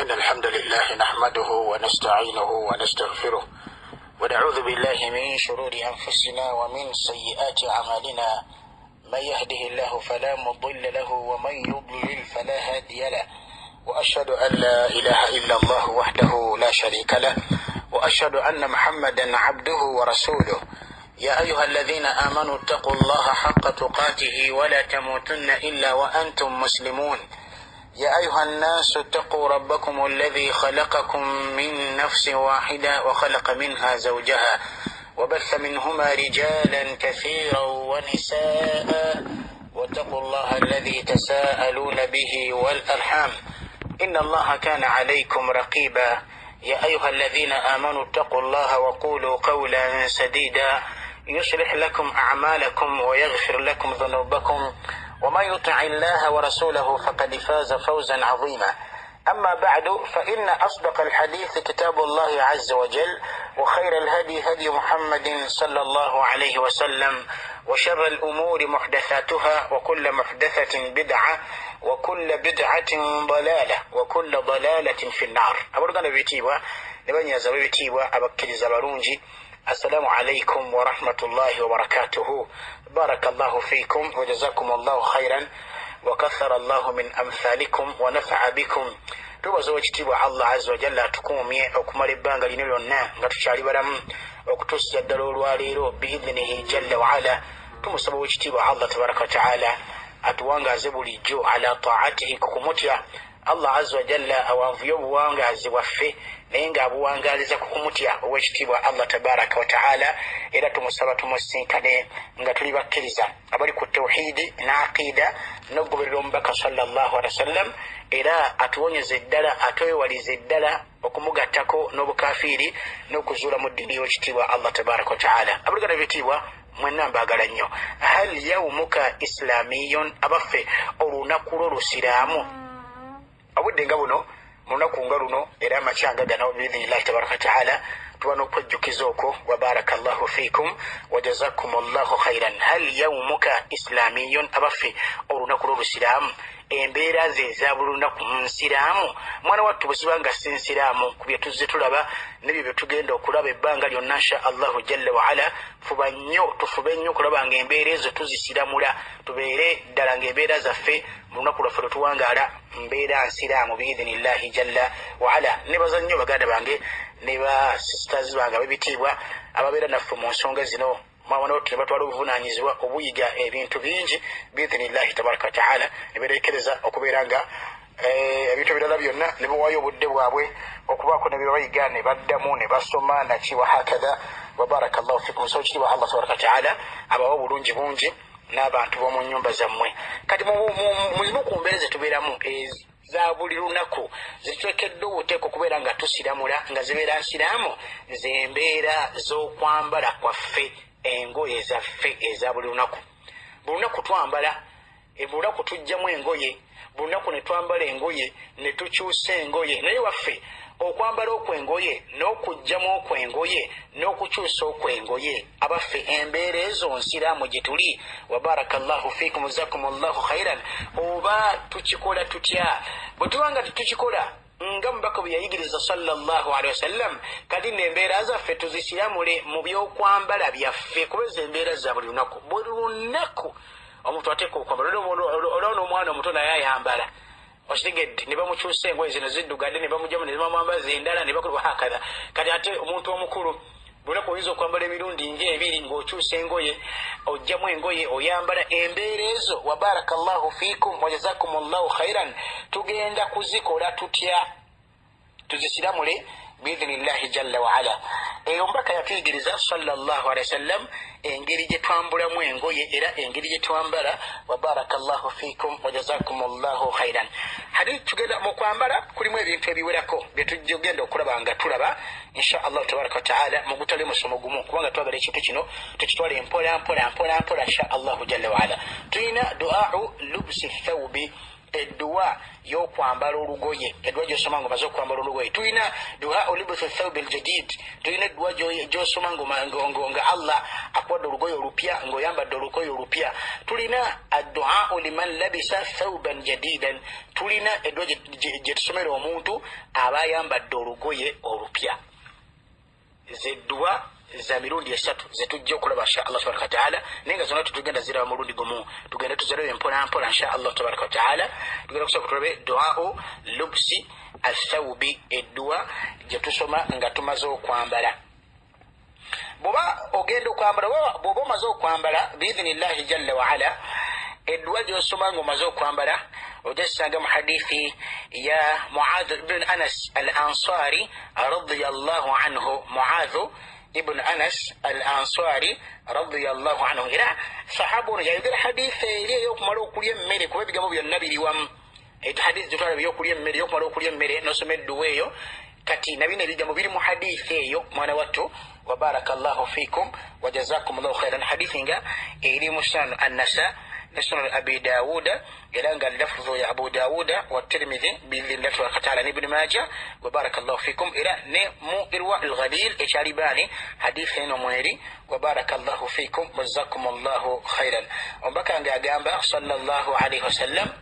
إن الحمد لله نحمده ونستعينه ونستغفره ونعوذ بالله من شرور أنفسنا ومن سيئات أعمالنا، من يهده الله فلا مضل له ومن يضلل فلا هادي له، وأشهد أن لا إله إلا الله وحده لا شريك له، وأشهد أن محمدا عبده ورسوله. يا أيها الذين آمنوا اتقوا الله حق تقاته ولا تموتن إلا وأنتم مسلمون. يا أيها الناس اتقوا ربكم الذي خلقكم من نفس واحدة وخلق منها زوجها وبث منهما رجالا كثيرا ونساء، واتقوا الله الذي تساءلون به والأرحام إن الله كان عليكم رقيبا. يا أيها الذين آمنوا اتقوا الله وقولوا قولا سديدا يصلح لكم أعمالكم ويغفر لكم ذنوبكم، وما يطع الله ورسوله فقد فاز فوزا عظيما. أما بعد، فإن أصدق الحديث كتاب الله عز وجل، وخير الهدي هدي محمد صلى الله عليه وسلم، وشر الأمور محدثاتها، وكل محدثة بدعة، وكل بدعة ضلالة، وكل ضلالة في النار. أبرغنا بيتيوا نبني زبيتيوا أبكر زبرونجي. السلام عليكم ورحمة الله وبركاته. بارك الله فيكم وجزاكم الله خيرا وكثر الله من أمثالكم ونفع بكم. Tubaza ekitiibwa Allah azza wa jalla atukuumye okumala ebbanga lino lyonna nga tukyali balamu okutuusiza ddala olwaleero biidhinihi jalla waala. Tumusaba owekitiibwa Allah tabaraka wataala atuwangaaze bulijjo ala taatihi, kukumutya Allah azza wa jalla awanvuye obuwangaazi bwaffe naye ng'abuwangaaliza ku kumutya owekitiibwa Allah tabaraka wataala. Era tumusaba tumusinkane nga tuli bakkiriza abali ku tawhidi n'aqida n'okugoberera omubaka sallallahu alaihi wasallam, era atuwonyeze ddala atwewalize ddala okumugattako n'obukafiiri n'okuzuula mu ddiini y'ekitiibwa Allah tabaraka wataala. Abooluganda b'ebitiibwa mwenna mbaagala nnyo. Hal yaumuka islamiyun, abaffe olunaku lwo lusiraamu? Obudde nga buno mu lunaku nga luno era amacyanga gano biidhinillahi tabaraka wataala tuba n'okwejjukiza okwo. Wabaraka llahu fiikum wajazakum llahu khairan. Hal yaumuka islamiyun, abaffe olunaku lw'olusiraamu, embeera ze eza buli lunaku nsiraamu? Mwana wattu bwe ziba nga si nsiraamu ku bye tuzze tulaba n'ebyo bye tugenda okulaba ebbanga lyonna insha allahu jalla waala, fuba nnyo, tufube nnyo okulaba nga embeera ezo tuzisiramula, tubeere ddala ng'embeera zaffe mu lunaku lwaffe lwe tuwangaala mbeera nsiraamu biidhinillahi jalla waala. Nebaza nnyo baganda bange ne ba sisters bange ab'ebitiibwa ababeera naffe mu nsonga zino, mwana wattu ne batwala obuvunaanyizibwa obuyiga ebintu bingi biidhinillahi tabaraka wataala, ne berekereza okubeera nga ebintu ebirala byonna ne bawaayo obudde bwabwe okubaako ne byebayiga ne baddamu ne basoma naki wahakadha. Wabaraka llahu fikum. So kitiibwa Allah tabaraka wataala abawa obulungi bungi n'abantu b'omu nnyumba zammwe. Kati muzimu ku mbeera ze tubeeramu za buli lunaku zituteekeddwa obuteeka okubeera nga tusiramula nga zibeera nsiraamu, z'embeera z'okwambala kwaffe, engoye zaffe eza buli lunaku. Buli lunaku twambala, buli lunaku tujjamu engoye, buli lunaku ne twambala engoye ne tukyusa engoye. Naye waffe okwambala okw'engoye n'okugjamu okw'engoye n'okukyusa okw'engoye, abaffe embeera ezo nsiraamu gye tuli? Wabaraka llahu fiikum jazakum llahu khairan. Oba tukikola tutya? Bwe tuba nga tetukikola nga mubaka bwe yayigiriza sallallahu alaihi wasallam, kati n'embeera zaffe tuzisiramule mu byokwambala byaffe, kuba ezo embeera za buli lunaku. Buli lunaku omuntu ateeka okwambala, olaba n'omwana omuto naye ayambala, okitegedde, ne bamukyusa engoye zino ziddugadde ne bamugyamu ne bamwambaza endala ne bakola hakadha. Kati ate omuntu omukulu buli lunaku oyinza okwambala emirundi ng'ebiri ng'okyusa engoye, ojjamu engoye, oyambala. Embeera ezo wabaraka llahu fiikum wajazakum llahu khairan, tugenda kuzikola tutya? Tuzisiramule biidhinillahi jalla waala. Eyo mbaka yatuyigiriza sallallahu alaihi wasallam engeri gye twambulamu engoye era engeri gye twambala. Wabaraka llahu fiikum wajazakum llahu khairan. Hadi tugenda mu kwambala kulimu ebintu ebiwerako bye tugenda okulaba nga tulaba insha allahu tabaraka wataala mu gutali musomo gumu, kubanga twagala ekintu kino tukitwale mpola mpola mpola mpola insha allahu jalla waala. Tulina duau lubsi thawbi, Edduwa y'okwambala olugoye, edduwa gyosoma nga omaze okwambala olugoye. Tulina duha olibuthu thawbi aljadid, tulina edduwa gyosoma nga Allah akuwadde olugoye olupya, ng'oyambadde olugoye olupya. Tulina adduau liman labisa thawban jadidan, tulina edduwa gyetusomera omuntu aba ayambadde olugoye olupya. Zedduwa za mirundi esatu zetujja okulaba insha Allah tabaraka wataala, naye nga zonna tetugenda ziraba mulundi gumu, tugenda tuzirabe mpola mpola insha Allah tabaraka wataala. Tugenda kusooka tulabe duau lubsi athawbi, edduwa gye tusoma nga tumaze okwambala. Bwoba ogenda okwambala, bwoba omaze okwambala biidhinillahi jalla waala, edduwa gyosoma nga omaze okwambala ojja kisanga mu hadithi ya Muadhu ibn Anas al Ansari radiyallahu anhu. Muadhu ibn Anas al Ansari radiyallahu anhu, era sahaba ono yayogera hadithi eri ey'okumala okulya emmere, kuba ebigambo byonna biri wamu. Hadithi gyetwalaba eyokulya emmere, eyokumala okulya emmere nosoma edduwa eyo, kati nabino ebigambo biri mu hadithi eyo. Mwana wattu, wa barakallahu fikum wa jazakum llahu khairan. Hadithi nga eri mu Sunan Annasa ne Sunan Abi Dawuda, era nga lafzu ya Abu Dawuda wa Tirmidhi biidhnillahi tabaraka wataala ne Ibni Maja, wa barakallahu fikum. Era ne mu Irwa Lghalil ekyalibaani hadithi eno mweri. Wa barakallahu fikum wajazakum llahu khairan. Omubaka nga agamba sallallahu alaihi wasallam,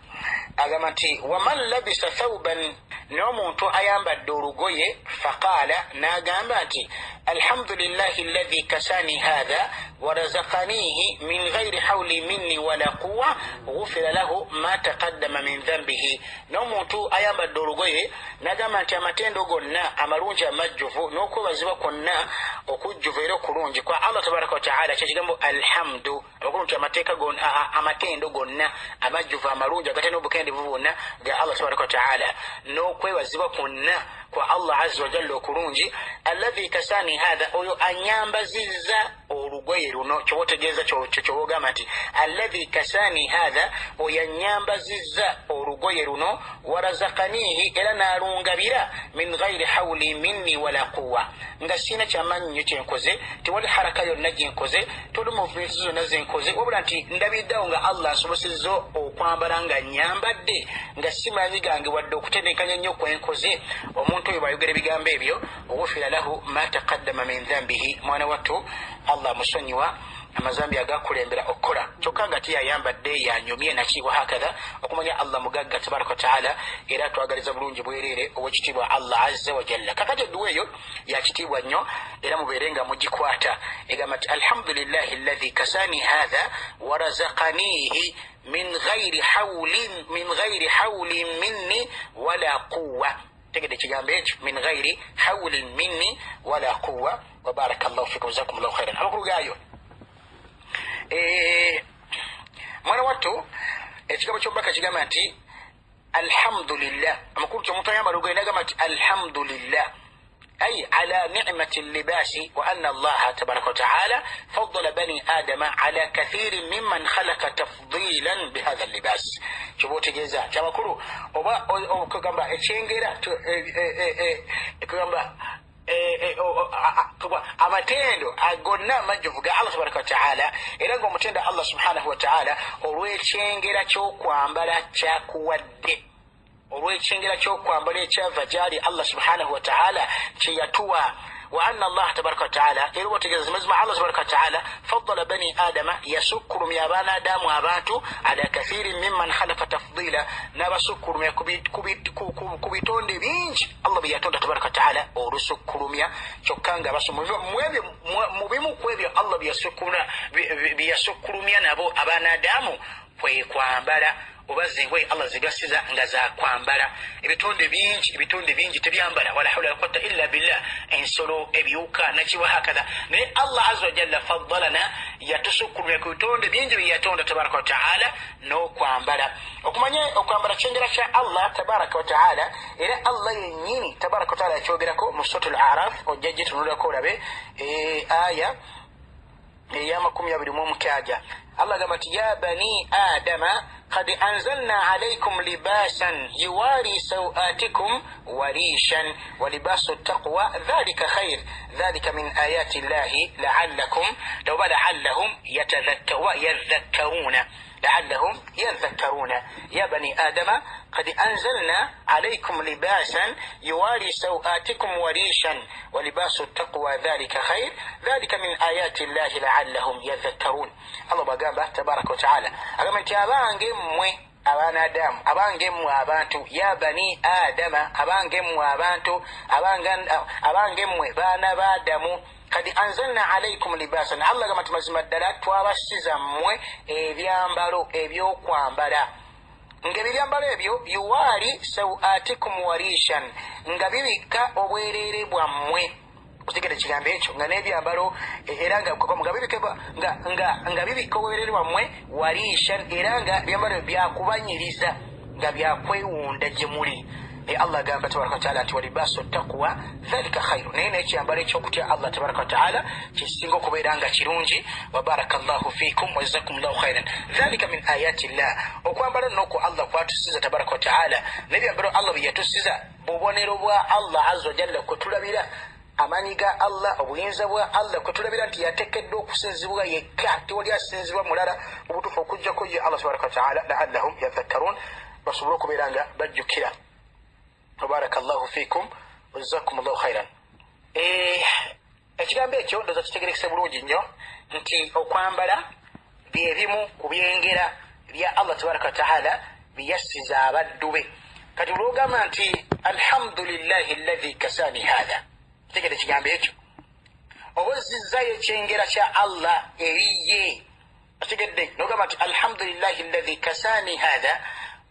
agamba nti waman labisa thawban, n'omuntu ayambadde olugoye, faqaala, n'agamba nti alhamdulillahi alladhi kasani hatha warazakanihi min ghairi hawli minni wala quwa, ghufira lahu ma taqaddama min dhambihi. N'omuntu ayambadde olugoye n'agamba nti amatendo gonna amalungi amajjuvu n'okwebazibwa kwonna okujjuvu era okulungi kwa Allah tabaraka wataala. Kyekigambo alhamdu, amakulu nti amateeka amatendo gonna amajjuvu amalungi agatali n'obukendevu bwonna ga Allah tabaraka wataala, n'okwebazibwa kwonna kwa Allah azza wajalla okulungi. Alladhi kasani hatha, oyo anyambazizza olugoye luno. Kyoba otegeeza kyoba ogamba nti alladhi kasani hatha, oyo anyambazizza olugoye luno, warazakanihi, era n'alungabira, min ghairi hawli minni wala quwa, nga sina kyamaanyi nnyo kyenkoze, tewali haraka yonna gyenkoze, tewali movementi zonna zenkoze, wabula nti ndabiddeawo nga Allah nsobosezza okwambala nga nyambadde nga si maanyi gange wadde okutetenkanya ennyo kwenkoze. Omuntu oyo bwayogera ebigambo ebyo, ghufira lahu ma taqaddama min dhambihi, mwana wattu Allah amusonyiwa amazambi agakulembera okukola, kyokka nga tiyayambadde yanyumye naki wahakatha. Okumanya Allah mugagga tabaraka wataala, era atwagaliza bulungi bwereere owekitiibwa Allah azza wajalla. Kakati edduwa eyo yakitiibwa nnyo, era mubeere nga mugikwata. Egamba nti alhamdulillahi alladhi kasani hatha warazakanihi min ghairi hawlin minni wala quwa. Tegedde ekigambo ekyo, min ghairi hawlin minni wala quwa. Wa barakallahu fikum, jazakumullahu khairan. Amakulu gaayo, mwana wattu, ekigambo kyomubaka kigamba nti alhamdulillah, amakulu ti omuntu ayambala olugoye nagamba nti alhamdulillah, أي على نعمة اللباس، وأن الله تبارك وتعالى فضل بني آدم على كثير ممن خلق تفضيلا بهذا اللباس. Kyoba otegeeza kyamakulu oba okugamba ekyengera kugamba amatendo gonna amajjuvu ga Allah tabaraka wataala, era nga omutendo Allah subhanahu wataala olw'ekyengera ky'okwambala kyakuwadde, olw'ekyengera ky'okwambala ekyava gyali Allah subhanahu wataala kyeyatuwa. Wa anna Allah tabaraka wataala, era obategeeza mazima Allah tabaraka wataala faddala bani adama, yasukkulumya abaana adamu abantu, ala kathirin mimman khalaqa tafdila, n'abasukkulumya ku bitonde bingi Allah bye yatonda tabaraka wataala olusukkulumya. Kyokka nga mu bimu ku ebyo Allah bye yasukkulumya nabo abaana adamu kwe kwambala, oba zingoye Allah zigasiza nga zakwambala. Ebitonde bingi, ebitonde bingi tebyambala, wala hawla wala quwwata illa billah, ensolo, ebiwuka nakiwa hakadha. Naye Allah azza wa jalla faddalana, yatusukkulumya ku bitonde bingi bye yatonda tabaraka wa taala n'okwambala. Okumanya okwambala kyengera kya Allah tabaraka wa taala, era Allah yennyini tabaraka wa taala yakyogerako mu Suratul Araf. Ojja gitunulako olabe aya eya 26. Allah agamba nti ya bani adama kad anzalna alaikum libasan yuwari sawatikum warishan wa libasu taqwa dhalika khair dhalika min ayati llahi laallakum oba laallahum yadhakkaruna. Laallahum yadhakkaruna. Ya bani adama kad anzalna alaikum libasan yuwari sawatikum warishan wa libasu taqwa dhalika khair dhalika min ayati llahi laallahum yadhakkarun. Allah bwagamba tabaraka wataala agamba nti abange mmwe abaana Adamu, abange mmwe abantu, ya bani adama, abange mmwe abantu, abange mmwe baana ba Adamu, kadi anzalna alaikum libasan, Allah agamba nti mazima ddala twabasiza mmwe ebyambalo ebyokwambala, ng'ebyambalo ebyo yuwaali sawatikum warishan, nga bibikka obwereere bwammwe. Kutegera ekigambo ekyo nga n'ebyambalo era nga bibikka obwereere bwammwe warishan, era nga ebyambalo byakubanyiriza nga byakwewunda gye muli. Allah agamba tabaraka wataala nti walibasu taqwa dhalika khairu, naye n'ekyambalo ekyokutya Allah tabaraka wataala kisinga okubeera nga kirungi. Wa baraka llahu fikum wa jazakum llahu khairan. Dhalika min ayati llah, okwambala nno Allah kwatusiza tabaraka wataala, n'ebyambalo Allah bye yatusiza bubonero bwa Allah azza wa jalla kwe tulabira amaanyi ga Allah, obuyinza bwa Allah, kwe tulabira nti yateekeddwa okusinzibwa yekka, tewali asinzibwa mulala mu butuufu okuggyako ye Allah tabaraka wataala. Laallahum yadhakkarun, basobole okubeera nga bajjukira. Baraka llahu fikum wa jazakum llahu khairan. Ekigambo ekyo ndowooza kitegerekese bulungi nnyo nti okwambala byebimu ku byengera bya Allah tabaraka wataala byeyassiza abaddu be. Kati olwogamba nti alhamdulillahi alladhi kasani hatha, kitegere ekigambo ekyo oba ozizzayo ekyengera kya Allah eri ye, okitegedde? Nogamba nti alhamdulillahi alladhi kasani hatha,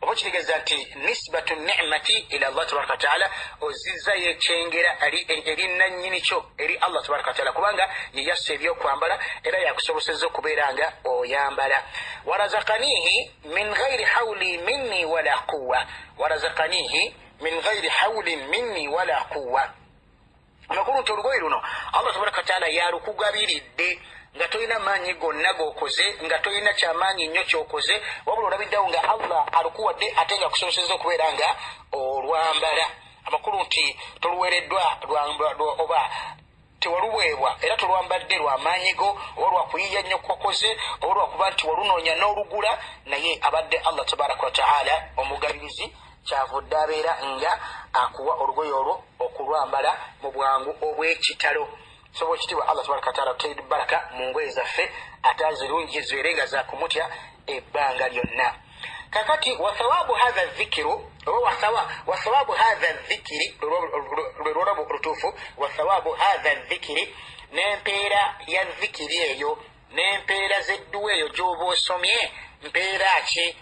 oba kitegeeza nti nisbatu nimati ila Allah tabaraka wataala, ozizzayo ekyengera eri nannyini kyo eri Allah tabaraka wataala, kubanga ye yassa ebyokwambala era yakusobosezza okubeera nga oyambala. Warazakanihi min ghairi hawli minni wala quwa, warazakanihi min ghairi hawlin minni wala quwa. Amakulu nti olugoye luno Allah tabaraka wataala yalukugabiridde nga tolina maanyi gonna g'okoze, nga tolina kyamaanyi nnyo ky'okoze, wabula olabiddewo nga Allah alukuwadde ate nga akusobosezza okubeera nga olwambala. Amakulu nti toluweereddwa oba tewaluweebwa era tolwambadde lwa maanyi go oba lwakuyiiya nnyo kwokoze oba lwakuba nti walunoonya n'olugula, naye abadde Allah tabaraka wataala omugabirizi kyavudde abeera nga akuwa olugoye olwo okulwambala mu bwangu obw'ekitalo. Soba ekitiibwa Allah tabaraka wataala tuteere baraka mu ngoye zaffe ate azirungi zibeere nga zakumutya ebbanga lyonna. Kakati wathawabu hatha dhikiru oba wathawabu hatha dhikiri lwe lwolabo olutuufu, wathawabu hatha dhikiri, n'empeera ya dhikiri eyo n'empeera z'edduwa eyo gy'oba osomye mpeera ki?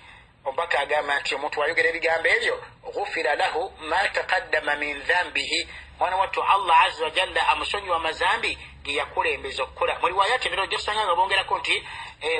Omubaka agamba nti omuntu wayogera ebigambo ebyo ghufira lahu ma taqaddama min dhambihi, mwana wattu Allah azza wa jalla amusonyiwa amazambi ge yakulembeza okukola. Mu riwayati endala ojja nga bongerako nti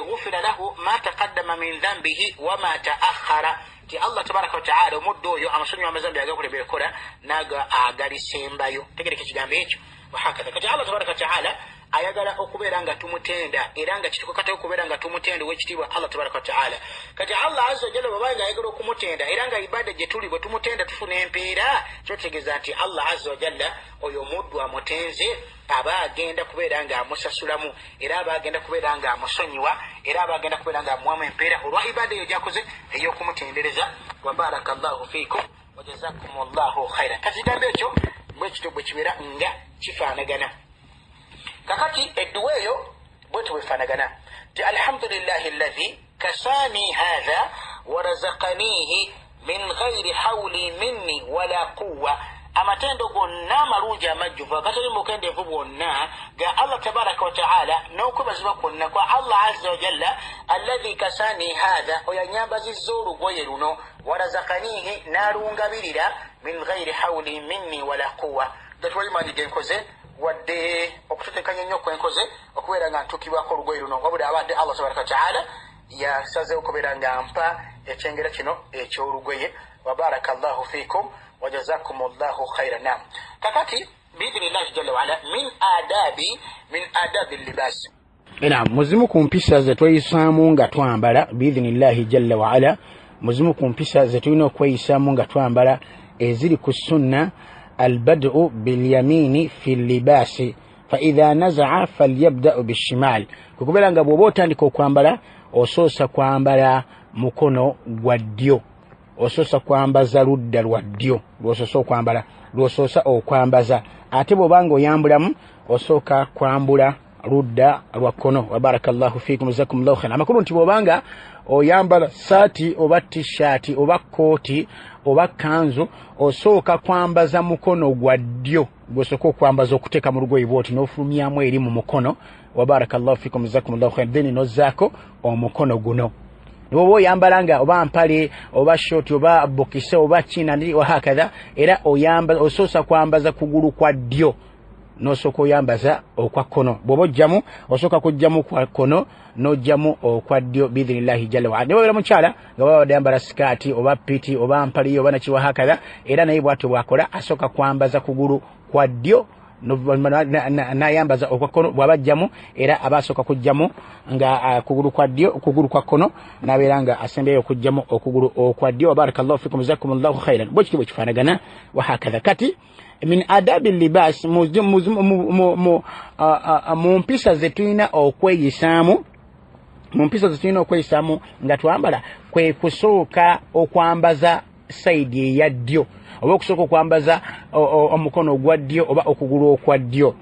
ghufira lahu ma taqaddama min dhambihi wama taakhara, nti Allah tabaraka wataala omuddu oyo amusonyiwa amazambi agakulembera okukola n'ago agalisembayo. Tegereka ekigambo ekyo. Wahakadha kati Allah tabaraka wataala ayagala okubeera nga tumutenda era nga kitukakatako okubeera nga tumutenda ow'ekitiibwa Allah tabaraka wataala. Kati Allah azza wa jalla bw'aba nga ayagala okumutenda era nga ibada gye tuli bwe tumutenda tufuna empeera, kyotegeeza nti Allah azza wa jalla oyo omuddu amutenze aba agenda kubeera nga amusasulamu era aba agenda kubeera nga amusonyiwa era aba agenda kubeera nga amuwamu empeera olwa ibada eyo gy'akoze ey'okumutendereza. Wa baraka llahu fiikum wa jazakum llahu khairan. Kati ekigambo ekyo bwe kityo bwe kibeera nga kifaanagana. Kakati edduwa eyo bwetyo bwefaanagana nti alhamdulillahi alladhi kasani hatha warazakanihi min ghairi hawli minni wala quwa, amatendo gonna amalungi amajjuvu agatali mu bukendeevu bwonna ga Allah tabaraka wataala n'okwebazibwa kwonna kwa Allah azza wa jalla alladhi kasani hatha, oyo anyambazizza olugoye luno, warazakanihi, n'alungabirira, min ghairi hawli minni wala quwa, nga tewali maanyi genkoze wadde okutetekanya nnyo kwenkoze okubeera nga ntuukibwako olugoye luno, wabula abadde Allah tabaraka wataala yasazeewo okubeera nga mpa ekyengera kino eky'olugoye. Wa baraka llahu fiikum wa jazakum llahu khaira. Nam kakati biidhinillahi jalla waala min adabi libasi. Naam, muzimu ku mpisa ze tweyisaamu nga twambala biidhinillahi jalla waala, muzimu ku mpisa ze tulina okweyisaamu nga twambala eziri ku sunna, albadu bilyamini fi libasi faidha nazaa falyabdau bishimal, kwekubeera nga bw'oba otandika okwambala Osoosa kwambala mukono gwa ddyo, osoosa kwambaza ludda lwa ddyo lwosoosa okwambala, lwosoosa okwambaza. Ate bw'obanga oyambulamu osooka kwambula ludda lwa kkono. Wa barakallahu fiikum, jazakumullahu khairan. Amakulu nti bw'obanga oyambala saati oba tishaati oba kooti oba kanzu, osooka kwambaza mukono gwa ddyo gwosooka okwambaza, okuteeka mu lugoye bwoti n'ofulumyamu eri mu mukono. Wa barakallahu fiikum, jazakumullahu khairan. Then nozzaako omukono guno. Bw'oba oyambala nga oba mpale oba shoti oba bokise oba kina wahakadha, era osoosa kwambaza kugulu kwa ddyo n'osooka oyambaza okwa kkono. Bw'oba ojjamu osooka kujjamu kwa kkono n'ojjamu okwa ddyo biidhinillahi jalla waala. Ne bw'obeera mukyala nga baba badde yambala sikaati oba piti oba mpale oba naki wahakadha, era naye bw'atyo bw'akola, asooka kwambaza kugulu kwa ddyo n'ayambaza okwa kkono. Bw'aba ajjamu era aba asooka kujjamu nga kugulu kwa ddyo, kugulu kwa kkono, n'abeera nga asembyeyo okujjamu okugulu okwa ddyo. Barakallahu fikum, jazakumullahu khairan. Bwe kityo bwe kifaanagana wahakadha. Kati min adabi libas, mu mpisa ze tulina okweyisaamu, mu mpisa ze tulina okweyisaamu nga twambala, kwe kusooka okwambaza sayidi eya ddyo oba okusooka okwambaza omukono ogwa ddyo oba okugulu okwa ddyo.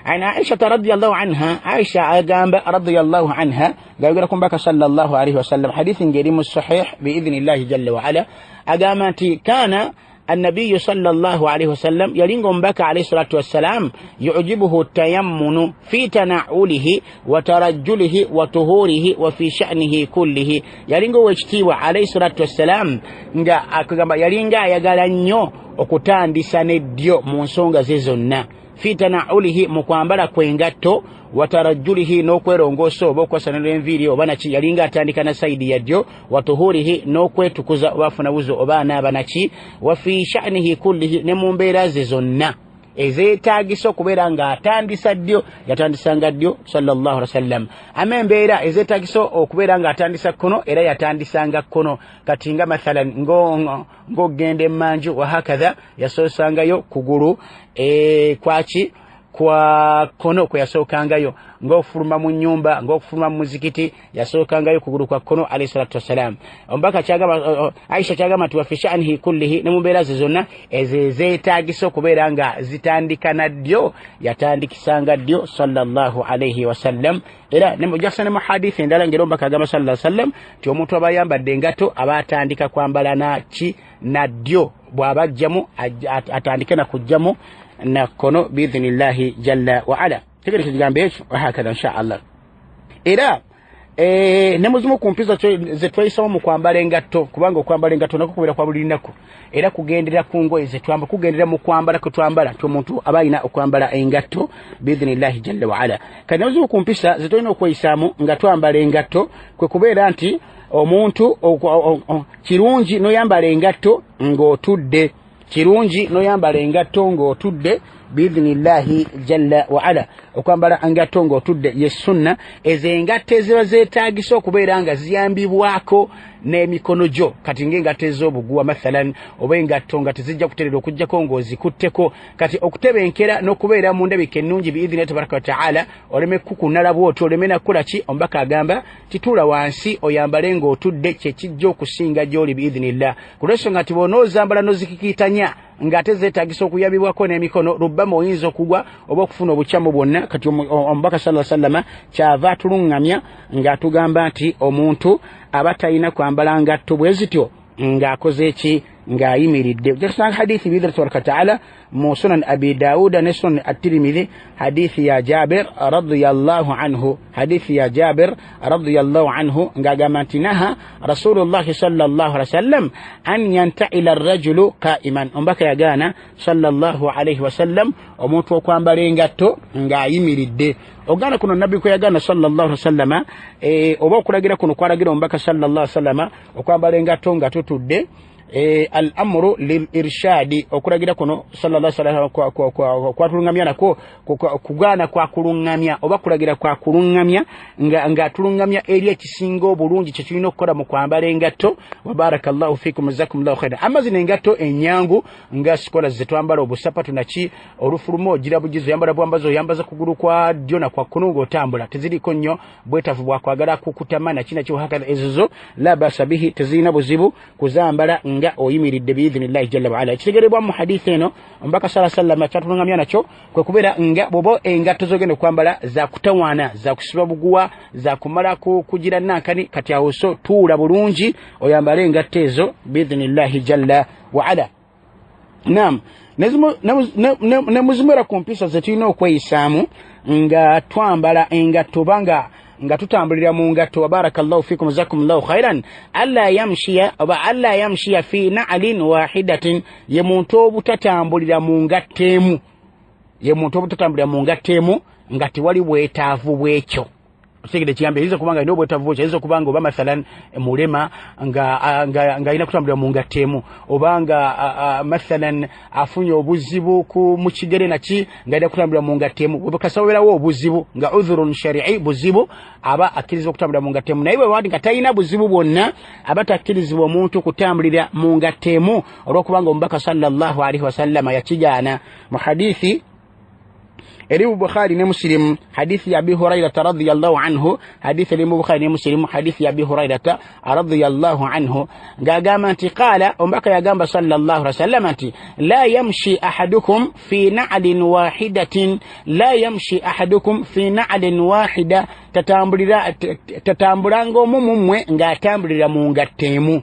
An Aishata radiyallahu anha, Aisha agamba radiyallahu anha ng'ayogera ku mbaka sallallahu alaihi wasallam, hadithi ng'eri mu sahih biidhinillahi jalla waala, agamba nti kana annabiyu sallallahu alaihi wasallam, yalinga omubaka alaihi salatu wassalam, yujibuhu tayammunu fi tanaulihi wa tarajjulihi wa tuhurihi wa fi sha'nihi kullihi. Yalinga owekitiibwa alaihi salatu wassalam nga akugamba yalinga ayagala nnyo okutandisa n'eddyo mu nsonga ze zonna, fi tanaulihi, mu kwambala kw'engatto, wa tarajjulihi, n'okwerongoosa oba okwasanira enviiri oba naki, yalinga atandika na sayidi ya ddyo, wa tuhurihi, n'okwetukuza oba afuna wuzu oba anaaba naki, wa fi sha'nihi kullihi, ne mu mbeera ze zonna ezeetaagisa okubeera ng'atandisa ddyo yatandisanga ddyo sallallahu alaihi wasallam. Ama embeera ezeetaagisa okubeera ng'atandisa kkono era yatandisanga kkono. Kati nga mathalan ng'ogenda emmanju wahakadha, yasoosangayo kugulu kwaki kwa kkono kwe yasookangayo, ng'okufuluma mu nnyumba, ng'okufuluma mu muzikiti, yasookangayo kugulu kwa kkono alayhi salatu wassalam. Omubaka kyagamba, Aisha kyagamba nti wa fi sha'nihi kullihi, ne mu mbeera ze zonna ezo ezeetaagisa okubeera nga zitandika na ddyo yatandikisanga ddyo sallallahu alaihi wasallam. Era ojja ne mu hadithi endala ng'era omubaka agamba sallallahu alaihi wasallam nti omuntu aba ayambadde engatto aba atandika kwambala naki na ddyo, bw'aba ajjamu atandike na kujjamu na kkono biidhinillahi jalla waala. Tegereka ekigambo ekyo wahakadha insha Allah. Era ne muzimu ku mpisa ze tweyisamu mu kwambala engatto, kubanga okwambala engatto nakwo kubeera kwa buli lunaku, era kugendera ku ngoye ze twambala, kugendera mu kwambala kwe twambala nti omuntu aba alina okwambala engatto biidhinillahi jalla waala. Kati ne muzimu ku mpisa ze tulina okweyisaamu nga twambala engatto kwe kubeera nti omuntu kirungi n'oyambala engatto ng'otudde, kirungi n'oyambala engatto ng'otudde biidhinillahi jalla waala. Okwambala engatto ng'otudde ye sunna. Ezo engatto eziba zeetaagisa okubeera nga ziyambibwako n'emikono gyo, kati ng'engatto ez'obuguwa mathalan, oba engatto nga tezijja kuterera okuggyako ng'ozikutteko. Kati okutebenkera n'okubeera mu ndabika ennungi biidhinillahi tabaraka wa taala, oleme kukunala bw'otyo, oleme nakukola ki, omubaka agamba tituula wansi oyambale ng'otudde, kye kijja okusinga gy'oli biidhinillah. Ku lw'ensonga nti bw'onoozambala n'ozikikiitanya ng'ate zeetaagisa okuyambibwako n'emikono, lubbama oyinza okugwa oba okufuna obukyamu bwonna. Kati omubaka sallallahu alaihi wasallam kyava atuluŋŋamya ng'atugamba nti omuntu aba talina kwambala ngatto bwe zityo ng'akoze ki, ng'ayimiridde. Ojja kusanga hadithi biidhinillahi tabaraka wa taala mu sunan Abi Dawuda ne sunan At-Tirmidhi, hadithi ya Jabir radiyallahu anhu, hadithi ya Jabir radiyallahu anhu ng'agamba nti naha Rasulullahi sallallahu alaihi wasallam an yantaila arrajulu qa'iman. Omubaka yagaana sallallahu alaihi wasallam omuntu okwambala engatto ng'ayimiridde. Ogaana kuno nabbi kwe yagaana sallallahu alaihi wasallama, oba okulagira kuno kwalagira omubaka sallallahu alaihi wasallama okwambala engatto nga tutudde, Al amru lil irshadi, okulagira kuno sallallahu alaihi wasallam kwatulungamya nako kugaana kwa kulungamya oba kulagira kwa kulungamya nga tulungamya eri ekisinga obulungi kye tulina okukola mu kwambala engatto. Wa barakallahu fikum, jazakumullahu khairan. Amma zino engatto enyangu nga sikola ze twambala obusapatu naki, olufuluma ogira bugizo oyambala bwambazo oyambaza kugulu kwa ddyo na kwa kkono ng'otambula, teziriko nnyo bwetaavu bwakwagala kukutama naki naki hakadha. Ezo zo la basa bihi, tezirina buzibu kuzambala nga oyimiridde biidhinillahi jalla waala. Ekitegerebwa mu hadithi eno omubaka sala sallama kyatulungamya nakyo kwe kubeera nga bw'oba engatto z'ogenda okwambala za kutawaana, za kusiba buguwa, za kumala kugira nankani, kati awo so tuula bulungi oyambale engatto ezo biidhinillahi jalla waala. Naam, ne muzimera ku mpisa ze tulina okweyisaamu nga twambala engatto oba nga tutambulira mu ngatto. Wa barakallahu fikum, jazakumullahu khairan. Alla yamshiya oba alla yamshiya fi na'lin wahidatin, ye muntu obutatambulira mu ngatto emu, ye muntu obutatambulira mu ngatto emu nga tewali bwetaavu bwekyo. Okitegedde ekigambo? Eyinza okuba nga alina obwetaavu bwekyo, ayinza okuba nga oba mathalan mulema nga alina kutambulira mu ngatto emu, oba nga mathalan afunye obuzibu mu kigere naki nga alina kutambulira mu ngatto emu. Bwe kasabeerawo obuzibu nga udhurun shari'i, buzibu, aba akkirizibwa okutambulira mu ngatto emu. Naye bwe wandi nga talina buzibu bwonna, aba takkirizibwa omuntu kutambulira mu ngatto emu, olw'okubanga omubaka sallallahu alaihi wasallama yakigaana mu hadithi eri mu Bukhari ne Muslim, hadithi ya Abi Hurairata radhiyallahu anhu. Hadithi eri mu Bukhari ne Muslim, hadithi ya Abi Hurairata radhiyallahu anhu, ng'agamba nti qaala, omubaka yagamba sallallahu alaihi wasallam nti la yamshi ahadukum fi na'lin wahidatin, la yamshi ahadukum fi na'lin wahida, tatambulanga omu mummwe ng'atambulira mu ngatto emu.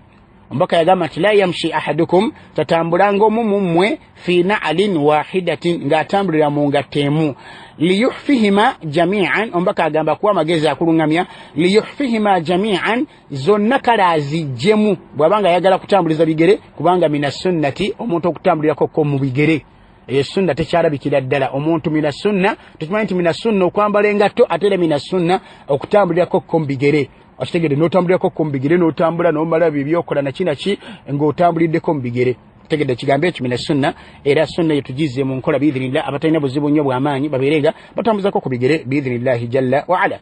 Omubaka yagamba nti la yamshi ahadukum, tatambulanga omu mummwe, fi na'lin wahidatin, ng'atambulira mu ngatto emu. Liyuhfihima jamian, omubaka agamba kuwa amagezi akuluŋŋamya, liyuhfihima jamian, zonna kale aziggyemu bw'abanga ayagala kutambuliza bigere, kubanga mina sunnati omuntu okutambulirako ko mu bigere. Eyo sunna tekyalabikira ddala omuntu mina sunna, tukimanyi nti mina sunna okwambala engatto, ate era mina sunna okutambulirako ko mu bigere. Okitegedde? N'otambulirako ko mu bigere, n'otambula n'omala bibyokola naki naki ng'otambuliddeko mu bigere. Tegedde ekigambo ekyo? Mina sunna, era sunna eyo tugize mu nkola biidhinillah. Abatalina buzibu nnyo bw'amaanyi babeere nga batambuzako ku bigere biidhinillahi jalla waala.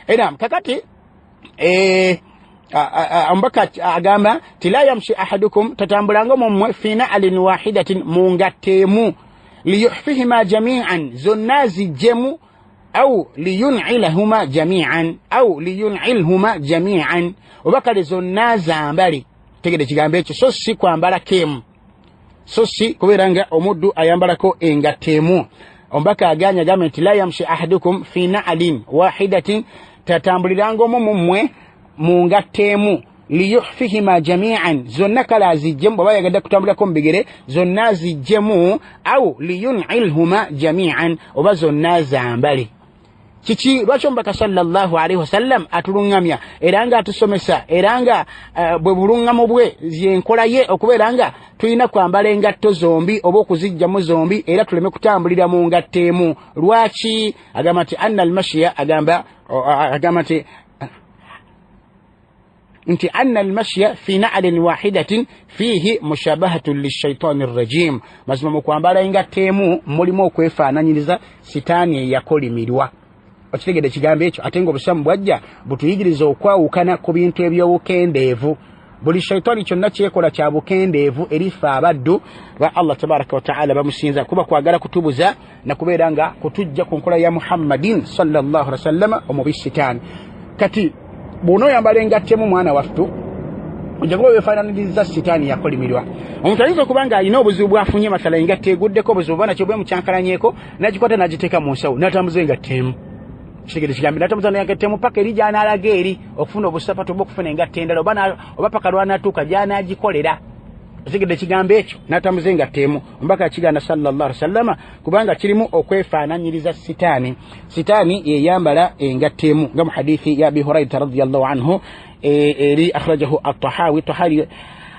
Era kakati omubaka agamba ti la yamshi ahadukum, tatambulanga mummwe, fi na'lin wahidatin, mu ngatto emu. Liyuhfihima jamian, zonna zijjemu, au liyun'ilahuma jamian, au liyun'ilhuma jamian, oba kale zonna zambale. Tegedde ekigambo ekyo? So si kwambalako emu, so si kubeera nga omuddu ayambalako engatto emu. Omubaka aganye, agambye nti la yamshi ahadukum fi na'lin wahidatin, tatambuliranga omu mummwe mu ngatto emu. Liyuhfihima jamian, zonna kale aziggyemu, bw'aba yagadde kutambulirako mu bigere zonna aziggyemu, au liyun'ilhuma jamian, oba zonna zambale. Kiki lwaki omubaka sallallahu alaihi wasallam atuluŋŋamya era nga atusomesa, era nga bwe buluŋŋamu bwe yenkola ye okubeera nga tulina kwambala engatto zombi oba okuzijjamu zombi, era tuleme kutambulira mu ngatto emu? Lwaki? Agamba nti anna almashiya, agamba nti anna almashya fi na'lin wahidatin fihi mushabahatun lishaitani rrajim, mazima mu kwambala engatto emu mulimu okwefaananyiriza sitaani eyakolimirwa. Okitegedde ekigambo ekyo? Ate nga obusiramu bwajja butuyigiriza okwawukana ku bintu ebyobukendeevu. Buli shaitaani kyonna kyekola kya bukendeevu erife abaddu ba Allah tabaraka wataala bamusinza, kuba kwagala kutubuza nakubeera nga kutujja ku nkola ya Muhammadin sallallahu alaihi wasallama omubi sitaani. Kati bw'onooyambala engattemu, mwana wattu, ojja kuba weefaananiriza sitaani yakolimirwa. Omuntu ayinza okuba nga alina obuzibu bwafunye, masala engatto eguddeko obuzibu oba nakyo bwe mukyankalanyeko, n'agikwata n'agiteeka mu nsawo n'atambuza engatto emu. Kitegedde ekigambo? N'atambuza engatto emu paka eri gy'anaalaga eri okufuna obusapatu oba okufuna engatto endala, oba paka lw'anaatuuka gy'anaagikolera. Okitegedde ekigambo ekyo? N'atambuza engatto emu, omubaka yakigaana sallallahu alaihi wasallama kubanga kirimu okwefaananyiriza sitaani. Sitaani yeyambala engatto emu, nga mu hadithi ya Abi Hurairata radiyallahu anhu eri akhrajahu Atahawi,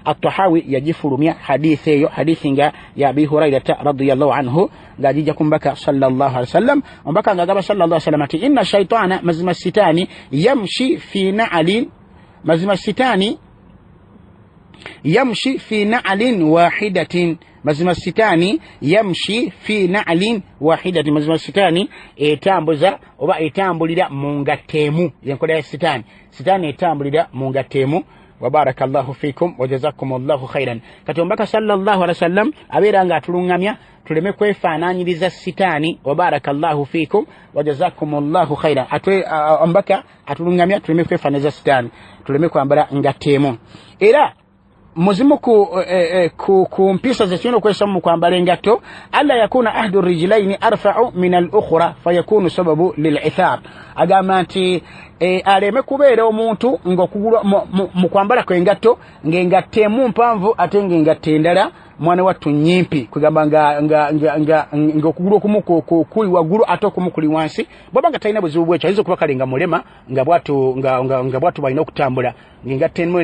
Atahawi yagifulumya hadithi eyo, hadithi nga ya Abi Hurairata radiyallahu anhu, ng'agijja ku mbaka sallallahu alaihi wasallam. Omubaka ng'agamba sallallahu alaihi wasallam nti inna shaitana, mazima sitaani, yamshi fi na'alin, mazima sitaani Yamshi fi na'lin wahidatin, mazima sitaani yamshi fi na'lin wahidatin, mazima sitaani etambuza oba etambulira mu ngatto emu. Yenkola ya sitaani, sitaani etambulira mu ngatto emu. Wabarakallahu fikum wajazakumullahu khairan. Kati omubaka sallallahu alaihi wasallam abeera nga atulungamya tuleme kwefaananyiriza sitaani. Wabarakallahu fikum wajazakumullahu khairan. Omubaka atulungamya tuleme kwefaananyiriza sitaani, tuleme kwambala ngatto emu. Era muzimu ku mpisa zetulina okukozesa mu kwambala engatto, alla yakuna ahdu rijilaini arfau min al ukhra fayakunu sababu lil ithar. Agamba nti aleme kubeera omuntu ng'okugulu mu kwambala kw'engatto ng'engatto emu mpanvu ate ng'engatto endala mwana wattu nnyimpi, kwegamba ng'okugulu okumu kuli waggulu ate okumu kuli wansi. Bw'aba nga talina buzibu bwekyo, ayinza okuba kale nga mulema nga bw'atyo bw'alina okutambula, ng'engatto emu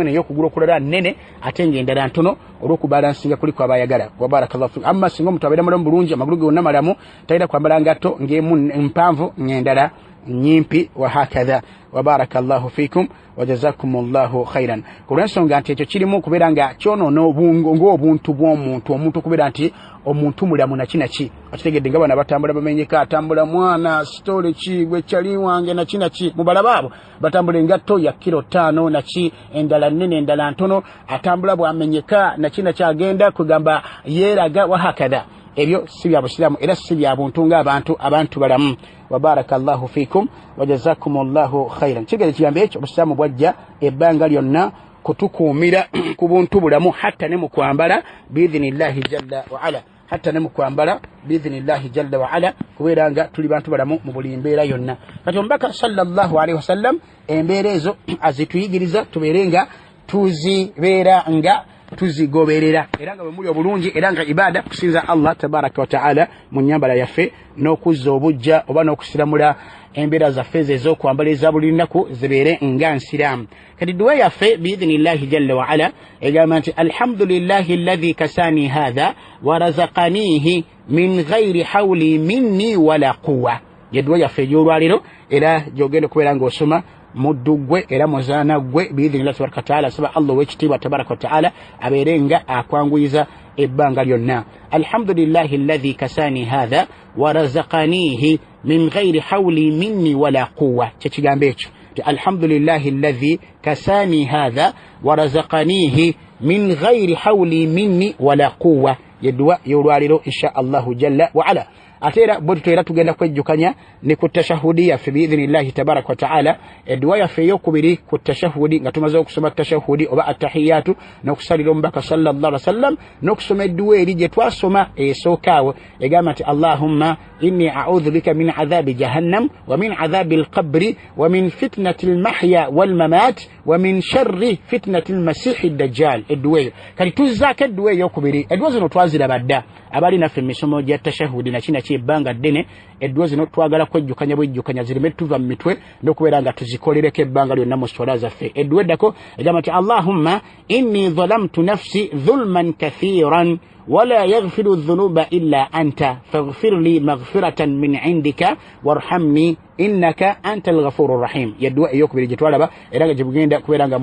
eno ey'okugulu okulala nnene ate ng'endala ntono, olw'okubalansinga kuli kw'aba ayagala. Wabarakallahu fikum. Amma singa omuntu abeera mulamu bulungi, amagulu ge gonna malamu, talina kwambala ngatto ng'emu mpanvu ng'endala nyimpi, wahakadha. Wabarakallahu fikum wajazakumullahu khairan. Kulw'ensonga nti ekyo kirimu okubeera nga kyonoona ng'obuntu bw'omuntu, omuntu okubeera nti omuntu mulamu naki naki, akitegedde nga bano abatambula bamenyeka, atambula mwana sitole ki gwe kyali wange naki naki, mubalaba abo batambula engatto ya kilo 5 naki, endala nnene endala ntono, atambula bwamenyeka naki naki, agenda kugamba yeeraga, wahakadha. Ebyo si bya busiraamu era si bya buntu ng'abantu abantu balamu. Wabarakallahu fikum wajazakumullahu khairan. Kigere kigambo ekyo obusiraamu bwajja ebbanga lyonna kutukuumira ku buntu bulamu, hatta ne mu kwambala biidhinillahi jalla waala, hatta ne mu kwambala biidhinillahi jalla waala, kubeera nga tuli bantu balamu mu buli mbeera yonna. Kati omubaka sallallahu alaihi wasallam embeera ezo azituyigiriza tubeere nga tuzibeera nga tuzigoberera, era nga bwe muli obulungi, era nga ibada kusinza Allah tabaraka wataala mu nnyambala yaffe n'okuzza obujja oba n'okusiramula embeera zaffe ezo ez'okwambala eza buli lunaku zibeere nga nsiraamu. Kati duwa yaffe biidhinillahi jalla waala egamba nti alhamdulillahi alladhi kasani hatha warazaqanihi min ghairi hawli minni wala quwa. Ye duwa yaffe ey'olwaleero era gy'ogenda okubeera ng'osoma muddu ggwe era muzaana ggwe biidhinillahi tabaraka wataala. Saba Allah ow'ekitiibwa tabaraka wataala abeere nga akwanguyiza ebbanga lyonna. Alhamdulillahi alladhi kasani hatha warazaqanihi min ghairi hawli minni wala quwa. Kyekigambo ekyo nti alhamdulillahi alladhi kasani hatha warazaqanihi min ghairi hawli minni wala quwa. Ye dduwa y'olwaleero insha Allahu jalla waala. Ate era bwe tutyo era tugenda kwejjukanya ne ku tashahudi yaffe biidhinillahi tabaraka wataala. Edduwa yaffe eyokubiri ku tashahudi, nga tumaze okusoma tashahudi oba attahiyatu n'okusalira omubaka sallallahu alaihi wasallam n'okusoma edduwa eri gye twasoma esooka awo, egamba nti allahumma inni a'udhu bika min adhabi jahannam wa min adhabi alqabri wa min fitnati almahya walmamat wa min sharri fitnati almasihi dajjal. Edduwa eyo kati tuzzaako edduwa eyokubiri. Edduwa zino twaziraba dda abali naffe emisomo gya tashahudi naki naki ebbanga ddene. Edduwa zino twagala kwejjukanya bwejjukanya zireme tuva mu mitwe n'okubeera nga tuzikolereko ebbanga lyonna mu swala zaffe. Edduwa eddako egamba nti allahumma inni zalamtu nafsi dhulman kathiran wala yaghfiru dhunuba illa anta faghfir li maghfiratan min indika warhamni innaka anta alghafuru rahim. Yedduwa eyokubiri gye twalaba era nga gyebugenda kubeera nga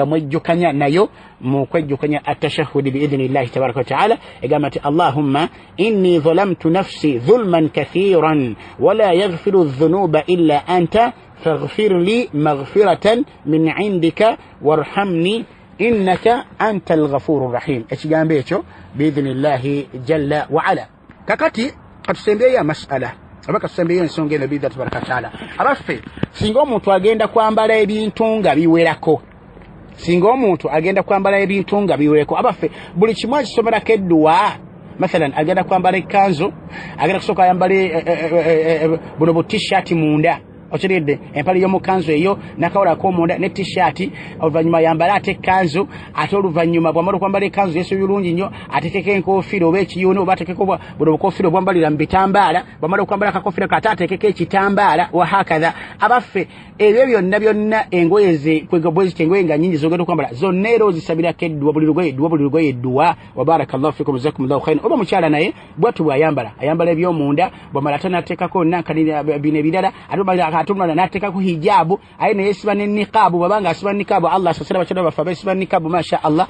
mwejjukanya nayo mu kwejjukanya atashahudi biidhinillahi tabaraka wataala. Egamba nti allahumma inni zalamtu nafsi dhulman kathiran wala yaghfiru dhunuba illa anta faghfir li maghfiratan min indika warhamni innaka anta alghafuru rahim. Ekigambo ekyo biidhinillahi jalla waala. Kakati katusembeyo amasala oba katusembeyo ensonga eno biidhinillahi tabaraka wataala. Abaffe, singa omuntu agenda kwambala ebintu nga biwerako, singa omuntu agenda kwambala ebintu nga biwerako, abaffe buli kimu akisomerako edduwa. Mathalan agenda kwambala ekkanzu, agenda kusooka ayambale buno bu t-shirt munda, okiridde empale y'omukanzu eyo n'akawala ak'omunda ne t-shirt, oluvannyuma ayambale ate ekkanzu, ate oluvannyuma bw'amala okwambala ekkanzu yeesibye bulungi nnyo, ateekeko enkofiira oba ekiyuuni oba ateekeko buno bukofiira obwambalira mu bitambaala, bw'amala okwambala akakofiira ko ate ateekeko ekitambaala, wahakadha. Abaffe ebyo byonna byonna engoye ze bwe zityo engoye nga nnyingi z'ogenda okwambala zonna era ozisabirako edduwa, buli lugoye edduwa, buli lugoye edduwa. Wabarakallahu fikum jazakumullahu khairan. Oba omukyala naye bw'atyo bw'ayambala, ayambala eby'omunda, bw'amala ate n'ateekako nankani bino ebirala, ate bw'amala Ate omulala n'ateekako hijaabu, aye neyesiba ne niqaabu, bwabanga asiba niqaabu, Allah asasira abakyala baffe abesiba niqaabu, masha Allah.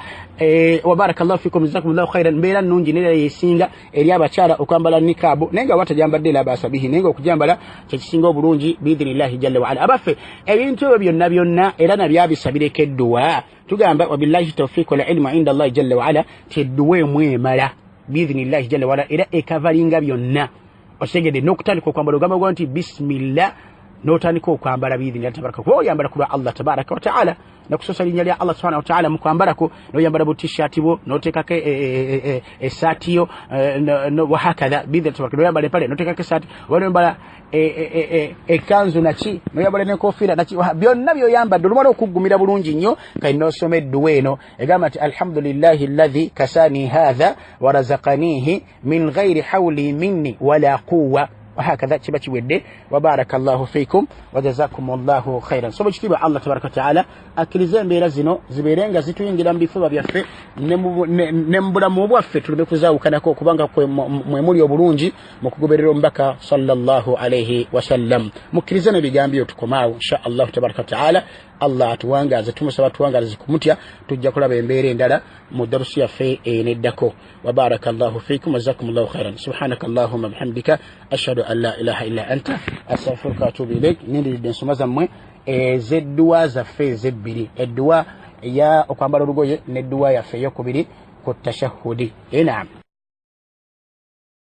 Wa barakallahu fikum, jazakumullahu khairan. Mbeera nnungi nera yesinga eri abakyala okwambala niqaabu, naye nga batajambadde la baasa bihi, naye nga okujambala kyekisinga obulungi biidhinillahi jalla waala. Abaffe, ebintu ebyo byonna byonna era nabyabisabireko edduwa. Tugamba wabillahi tawfiq wal ilmu inda Allahi jalla waala, ti edduwa emu emala biidhinillahi jalla waala, era ekavalinga byonna. Okitegedde? N'okutandika okwambala ogamba gwa nti bismillah, n'otandika okwambala biidhinillahi tabaraka, kuba oyambala ku lwa Allah tabaraka wa taala, nakusosa linnya lya Allah subhanahu wa taala mu kwambalako, n'oyambala bu t-shirt bwo, n'oteekako essaati yo, wahakadha biidhinillahi tabaraka, n'oyambala empale n'oteekako essaati, oba n'oyambala ekkanzu naki, n'oyambala n'enkofiira naki, byonna by'oyambadde olumala okuggumira bulungi nnyo, kali n'osoma edduwa eno egamba nti alhamdulillahi alladhi kasani hadha warazakanihi min ghairi hawli minni wala quwa, wahakadha, kiba kiwedde. Wabaraka llahu fikum wajazakum llahu khairan. So bwekitiibwa Allah tabaraka wataala akkirize embeera zino zibeere nga zituyingira mu bifuba byaffe ne mu bulamu bwaffe, tuleme kuzaawukanako, kubanga mwe muli obulungi mu kugoberera omubaka sallallahu alaihi wasallam. Mukkirize n'ebigambo ebyo, tukomaawo insha Allahu tabaraka wataala. Allah atuwangaaze, tumusaba tuwangaaze kumutya. Tujja kulaba embeera endala mu darusi yaffe eneddako. Wabaraka llahu fikum wajazakum llahu khairan. Subhanaka allahumma bihamdika, ashhadu an la ilaha illa anta, astaghfiruka watubu ilaik. Nindiridde ensoma zammwe ez'edduwa zaffe ezebbiri, edduwa eya okwambala olugoye n'edduwa yaffe eyokubiri ku tashahudi. Naam.